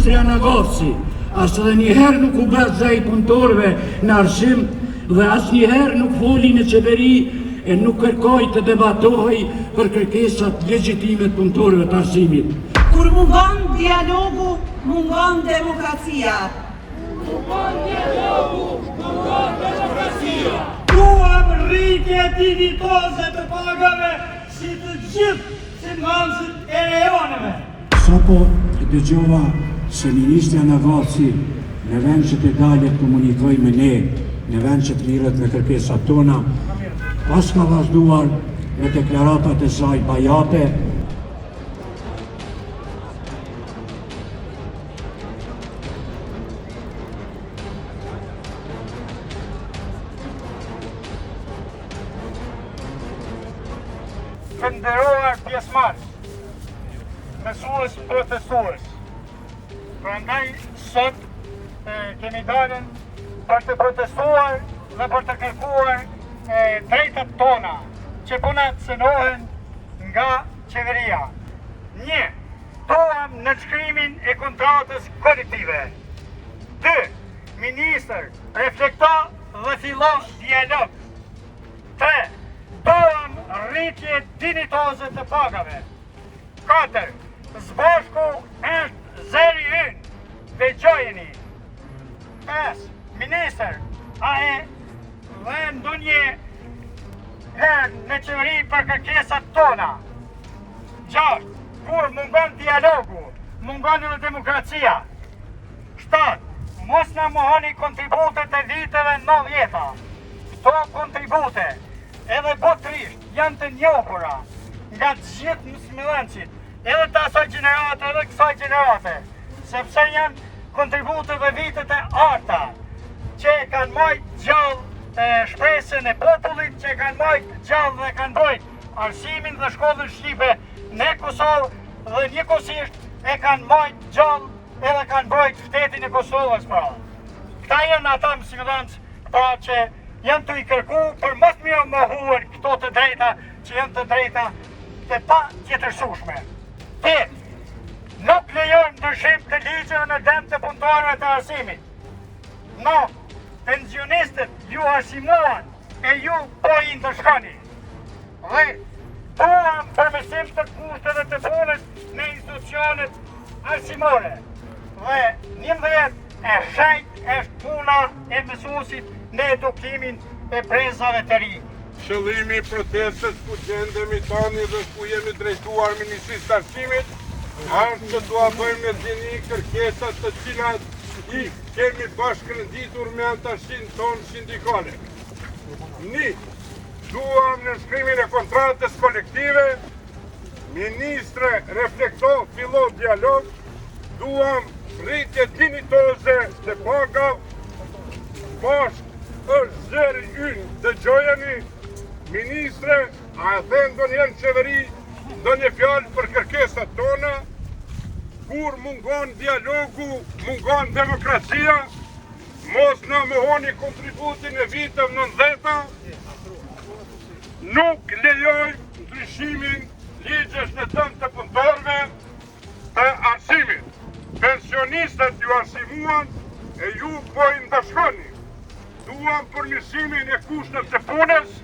Ministrja Nagavci, as edhe njëherë nuk u bë zë i punëtorëve në arsim dhe asnjëherë nuk foli në qeveri e nuk kërkoi të debatohej për kërkesat legjitime të punëtorëve të arsimit. Kur mungon dialogu, mungon demokracia. Mungon dialogu, mungon demokracia. Duam rritje dinjitoze të pagave si të gjithë mësimdhënësit e rajoneve. Sapo dëgjova se ministrja Nagavci në vend që të dalë e të komunikojë me ne, në vend që të merret me kërkesat tona, paska vazhduar me deklaratat e saj bajate. Të nderuar pjesëmarrës, mësues protestues, prandaj sot kemi dalën për të protestuar dhe për të kërkuar drejtat tona që po na cenohen nga qeveria. Një, duam nënshkrimin e kontratës kolektive. Dy, ministër, reflekto dhe fillo dialog. 3. Duam rritje dinjitoze të pagave. 4. SBASHK-u është zëri ynë, dëgjojeni. 5. Ministër, a e dhe ndonjë herë në qeveri për kërkesat tona. 6. Kur mungon dialogu, mungon edhe demokracia. 7. Mos na mohoni kontributet e viteve 90-ta. Këto kontribute edhe botërisht janë të njohura nga të gjithë mësimdhënësit, edhe të asaj gjenerate edhe kësaj gjenerate, sepse janë kontribute dhe vitet e arta që e kanë majt gjallë shpresën e popullit, që e kanë majt gjallë dhe kanë mbrojt arsimin dhe shkollën shqipe në Kosovë dhe njëkohësisht e kanë majt gjallë edhe kanë mbrojt shtetin e Kosovës pra. Këta janë ata mësimdhënës Pra që janë tu i kërku për mos me jau mohuar këto të drejta që janë të drejta të patjetërsueshme. 8. Nuk lejojmë ndryshim të ligjeve në dëm të punëtorëve të arsimit. 9. Pensionistët ju arsimuan e ju po i ndëshkoni. 10. Duam përmirësim të kushteve të punës në institucionet arsimore. Dhe 11. E shenjtë është puna e mësuesit në edukimin e brezave të rinj. Qëllimi i protestës ku gjendemi tani dhe ku jemi drejtuar Ministrisë së Arsimit është që t'ua bëjmë me dijeni kërkesat të cilat i kemi bashkërenditur me anëtarësinë tonë sindikale. Një, duam nënshkrimin e kontratës kolektive, Ministre, reflekto, fillo dialog, duam rritje dinjitoze të pagave, SBASHK është zëri ynë, dëgjojeni, ministre, a e the ndonjëherë në qeveri, ndonjë fjalë për kërkesat tona, kur mungon dialogu, mungon demokracia, mos na mohoni kontributin e viteve nëntëdhjeta, Nuk lejojmë ndryshimin ligjesh në dëm të punëtorëve të arsimit. Pensionistët ju arsimuan e ju po i ndëshkoni. Duam përmirësimin e kushteve të punës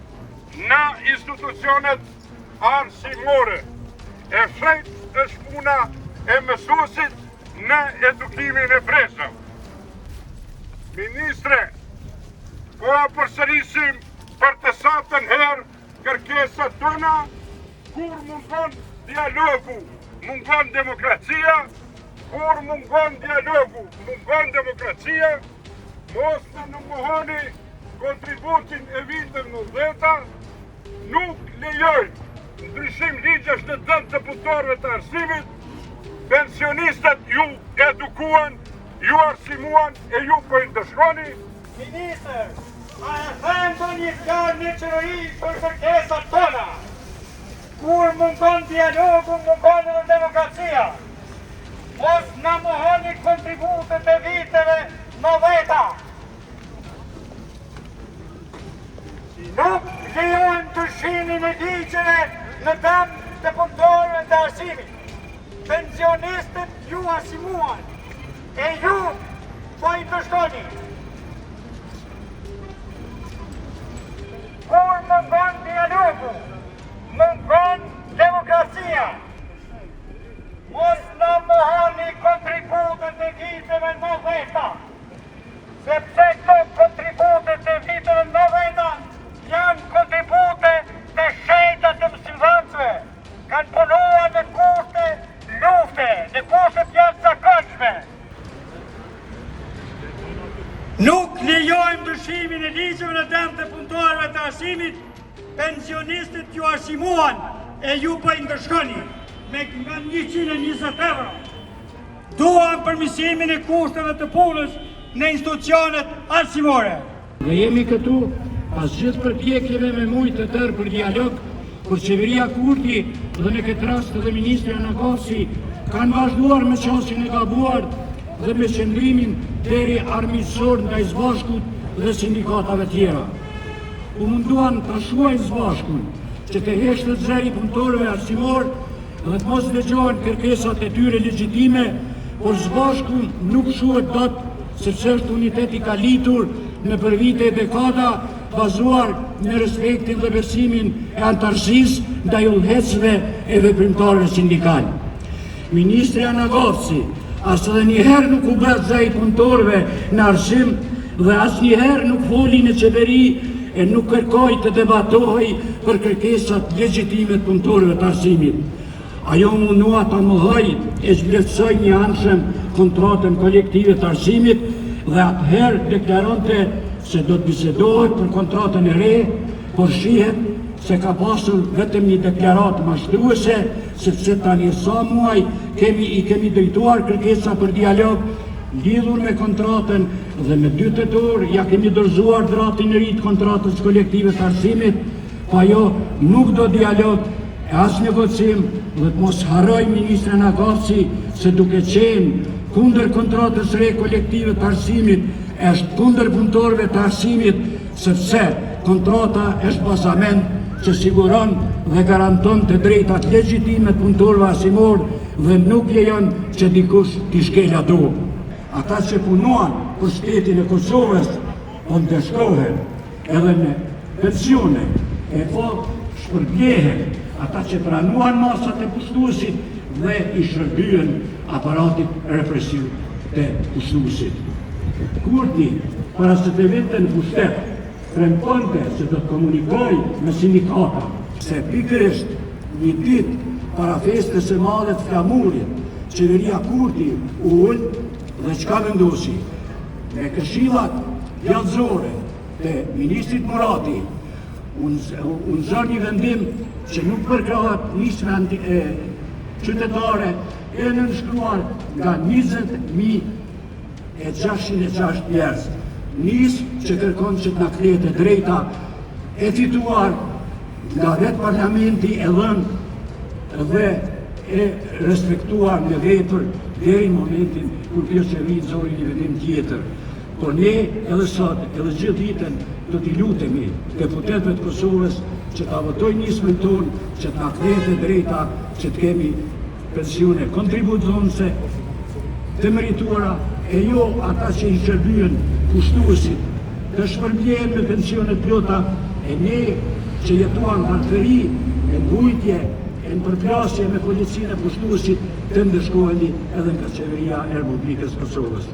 në institucionet arsimore. E shenjtë është puna e mësuesit në edukimin e brezave. Ministre, po e përsërisim Për të satën herë kërkesat tona, kur mungon dialogu, mungon demokracia, kur mungon dialogu, mungon demokracia, mos na mohoni kontributin e viteve nëntëdhjeta, nuk lejojmë ndryshim ligjesh në dëm të punëtorëve të arsimit, pensionistët ju edukuan, ju arsimuan e ju po i ndëshkoni. Ministër, a e the ndonjë fjalë në qeveri për kërkesat tona? Kur mungon dialogu, mungon edhe demokracia. Mos na mohoni kontributet e viteve nëntëdhjeta. Nuk lejojmë ndryshimin e ligjeve në dëm të punëtorëve të arsimit. Pensionistët ju arsimuan. E ju po i ndëshkoni. Kur mungon dialogu, mungon demokracia. Mos na mohoni kontributet e viteve 90-ta, sepse këto kontributet e viteve 90-ta janë kontribute të shenjta të mësimdhënësve. Kanë punuar në kushte lufte, në kushte të jashtëzakonshme. Nuk lejojmë ndryshimin e ligjeve në dëm të punëtorëve të arsimit, pensionistët ju arsimuan e ju po i ndëshkoni me nga 120 euro. Duam përmirësimin e kushteve të punës në institucionet arsimore. Dhe jemi këtu, pas gjithë përpjekjeve me muaj të tërë për dialog, kur qeveria Kurti dhe në këtë rast edhe ministrja Nagavci kanë vazhduar me qasjen e gabuar dhe me qëndrimin deri armiqësor ndaj SBASHK-ut dhe sindikatave tjera. U munduan ta shuajnë SBASHK-un, që të heshtet zëri i punëtorëve arsimor dhe të mos dëgjohen kërkesat e tyre legjitime, por SBASHK-u nuk shuhet dot sepse është unitet i kalitur nëpër vite e dekada, bazuar në respektin dhe besimin e anëtarësisë ndaj udhëheqësve e veprimtarëve sindikalë. Ministrja Nagavci as edhe njëherë nuk u bë zë i punëtorëve në arsim dhe asnjëherë nuk foli në qeveri e nuk kërkoi të debatohej për kërkesat legjitime të punëtorëve të arsimit. Ajo u mundua ta mohojë e zhvlerësojë njëanshëm kontratën kolektive të arsimit dhe atëherë deklaronte se do të bisedohet për kontratën e re, por shihet se ka pasur vetëm një deklaratë mashtruese, sepse tani e sa muaj kemi i kemi drejtuar kërkesa për dialog lidhur me kontratën dhe me 2 tetor ia kemi dorëzuar draftin e ri të kontratës kolektive të arsimit, po ajo nuk do dialog e as negocim dhe të mos harrojë ministrja Nagavci se duke qenë kundër kontratës re kolektive të arsimit, është kundër punëtorëve të arsimit, sepse kontrata është bazament që siguron dhe garanton të drejtat legjitime të punëtorëve arsimor dhe nuk lejon që dikush t'i shkelë ato. Ata që punuan për shtetin e Kosovës po ndëshkohen edhe me pensione e po shpërblehen ata që pranuan masat e pushtuesit dhe i shërbyen aparatit represiv të pushtuesit. Kurti, para se të vinte në pushtet, premtonte se do të komunikojë me sindikata, se pikërisht një ditë para festës së madhe të flamurit, qeveria Kurti u ul dhe çka vendosi? Me këshillat djallëzore të ministrit Murati, u nxor një vendim që nuk përkrahet nisma qytetare e nënshkruar nga 20.606 njerëz. Nismë që kërkon që të na kthehet e drejta e fituar nga vetë parlamenti e dhënë dhe e respektuar në vepër deri në momentin kur kjo qeveri nxori një vendim tjetër. Por ne edhe sot, edhe gjithë ditën do t'i lutemi deputetëve të Kosovës që ta votojnë nismën tonë, që të na kthehet e drejta që të kemi pensione kontributdhënëse të merituara e jo ata që i shërbyen pushtuesit të shpërblehen me pensione të plota e ne që jetuam varfëri e vujtje e në përplasje me policinë e pushtuesit të ndëshkohemi edhe nga qeveria e Republikës Kosovës.